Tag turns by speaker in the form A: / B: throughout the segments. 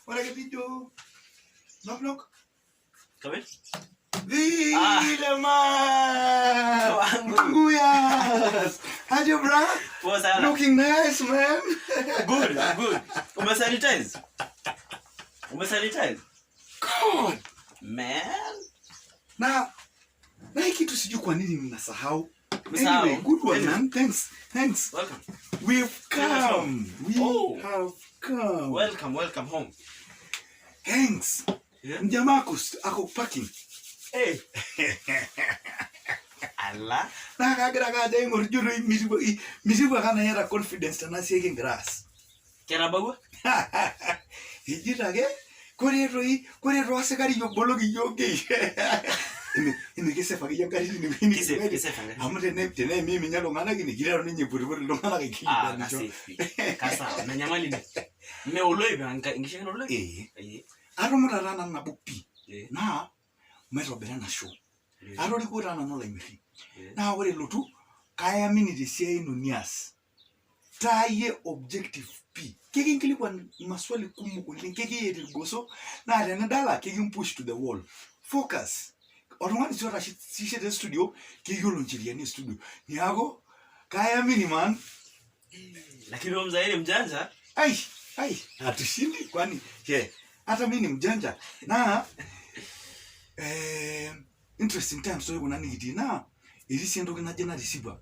A: Ore ake pijo knock knock.
B: Come in.
A: Vile man. Nguyas. Aje bra?
B: Poa sana.
A: Looking nice man.
B: Good, good. Umesanitize? Umesanitize?
A: God.
B: Man.
A: Na hii kitu sijui kwa nini mnasahau.
B: Umesahau.
A: Anyway, good one
B: Anyway.
A: man. Thanks. Thanks.
B: Welcome.
A: We've come. We
B: Oh.
A: have come.
B: Welcome, welcome home.
A: Thanks.
B: Yeah.
A: Mjamaa ako parking.
B: Hey. Ala.
A: Naa kagira ake ajo aing'or ijo doi mitipu ake anaa iyata confidence tena siai kingira aas.
B: Ketabawua?
A: Ejito ake kore toi kore toosikari oboloki iyiook gate. Eme kisafe akeyie engarri tine
B: Kisafe,
A: wueji.
B: kisafe engarri.
A: Amu teneimim ninye iltung'anak ine kiteru ninye aiputiput iltung'anak
B: Ah,
A: aikilikuanisho.
B: kasafe. Kasawa, menyamali ina. Mme oloip, enkishiakino oloip?
A: Ee.
B: Ee.
A: Atumuta taa nanu nabo pii.
B: Ee.
A: Naa maitobira ena show.
B: Ee.
A: Atorikuo taa nanu olamirri.
B: Ee.
A: Naa ore elotu kayamini tesiai ino nias. Taa iyie objective pii. Kekinkilikuan maswali kumok oleng, kekiyet irgoso naa tenidala kekimpush to the wall. Focus. Oltung'ani sii otashishe te studio keyiolo ncheriani e studio. Niaku kayamini man.
B: Lakini huyo mzairi mjanja.
A: Ai, ai, hatushindi kwani ye. Hata mimi ni mjanja. Na interesting times toi kuna nikitii naa etii sii entoki najo natisipua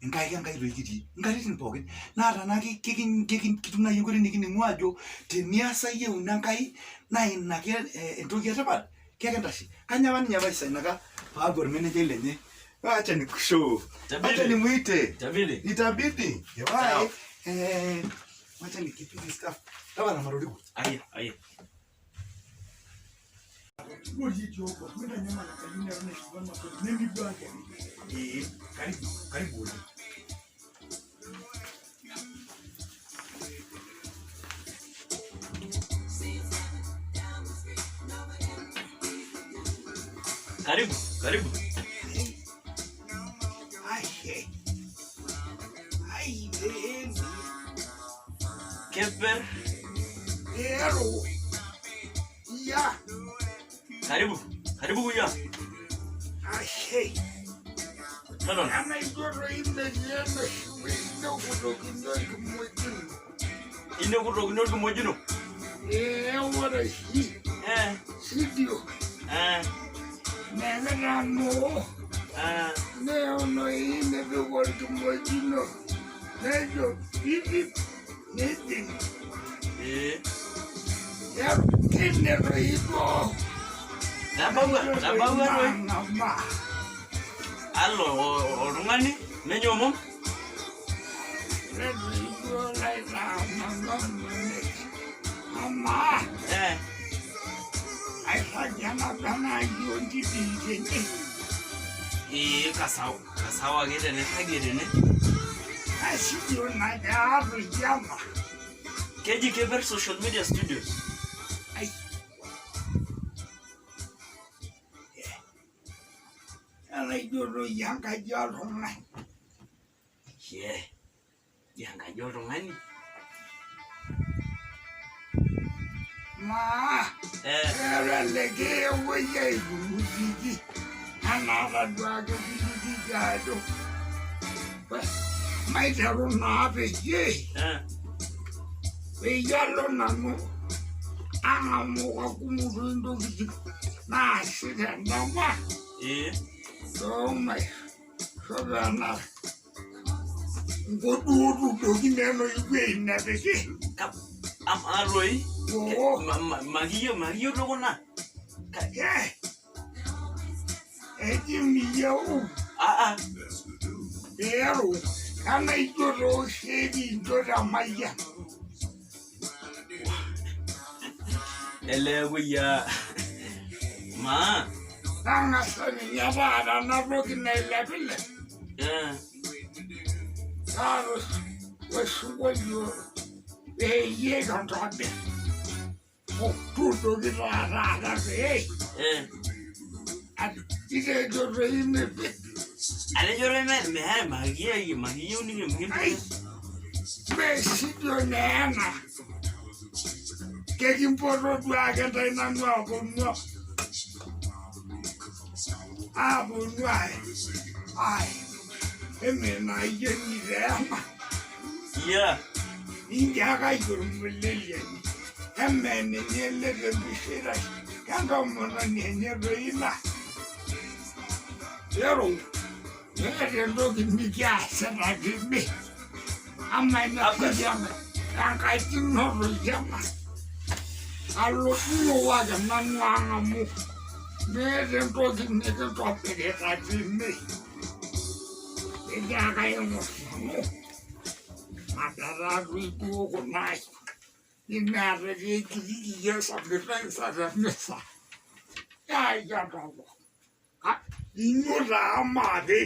A: Enkai Enkai toi kitii nkatitin pookin naa tenaa kitum naaji enkoitoi nikining'u ajo teniasa yieuna Enkai naa ina ake entoki etipat kekintashe. Kanyoo apa ninye paisainaka paaku ormenejai lenye acha nikushow acha nimuite
B: Itabidi.
A: itabidi
B: Sawa.
A: eh, wacha nikipige stuff tapala matoriko.
B: Aya, aya.
A: Ee, karibu, karibu oleng.
B: Karibu, karibu.
A: Ai, ai, eh,
B: Keper.
A: ero. Ya,
B: Karibu, karibu kuya.
A: ashe.
B: Totona.
A: Enaijo doi metii enoshi wueji nekutokini orkimojino.
B: Inekutokini orkimojino.
A: Ee, ore oshi studio nekitamoo neunoi nipik orkimojino nejo pipip nejing. Tine doi duo.
B: Tabawua, tabawua doi.
A: Nang'amaa.
B: Alo oltung'ani menye omom.
A: Ore doi duo laitaa mama monek. Amaa airragie ena bene ai ontidii tene.
B: Ee kasau, kasau ake tenirragie tene.
A: Kasidio najo aatoki ena.
B: Keji Keper Social Media Studios.
A: Ai. Enaijo doi enkaji oltung'ani.
B: Yeah. Ya enkaji oltung'ani.
A: Maa
B: Eh,
A: elelek ewuei aikulutiki anaa taduake kilutiki ajo maiteru naa peyie peyie alo nanu ang'amu kakumok doi intokitin naasi tendama toomaisho ena nkoduotudoki naa enoshi wueji nepiki.
B: Amaa doi
A: Oo.
B: Makiyieu makiyieu doi kuna.
A: Eh, eji miyieu
B: Ah ah.
A: peeru enaijo tooshi ekincho temayian.
B: Ele kuya. Maa.
A: Tang'asa ninye taata ena toki nailepilep taata osinkolio peyie kintobir tuudoki taa taata pee kitejo doi mipik.
B: Atejo doi meeta makiyieu makiyieu nikintoki.
A: Mee studio naa ena.
C: Kekimpoto duake ntae nanu aponu aponu ai ai eme naayieni taa ena
B: Yeah.
C: intiakaki ormuleliani eme ninye ele tempisha kentomononi enye doi ina ero meeta entoki nikiasita tene ama ina
B: Akas.
C: siana enkaji ino doi ena alotu ake nanu ang amu meeta entoki nikintobirita tene etiaka aing'or nanu mataa doi duo kuna ai nemeeta ekijiji e sanitizer temisa. Ai entoko. Inyo taa maape.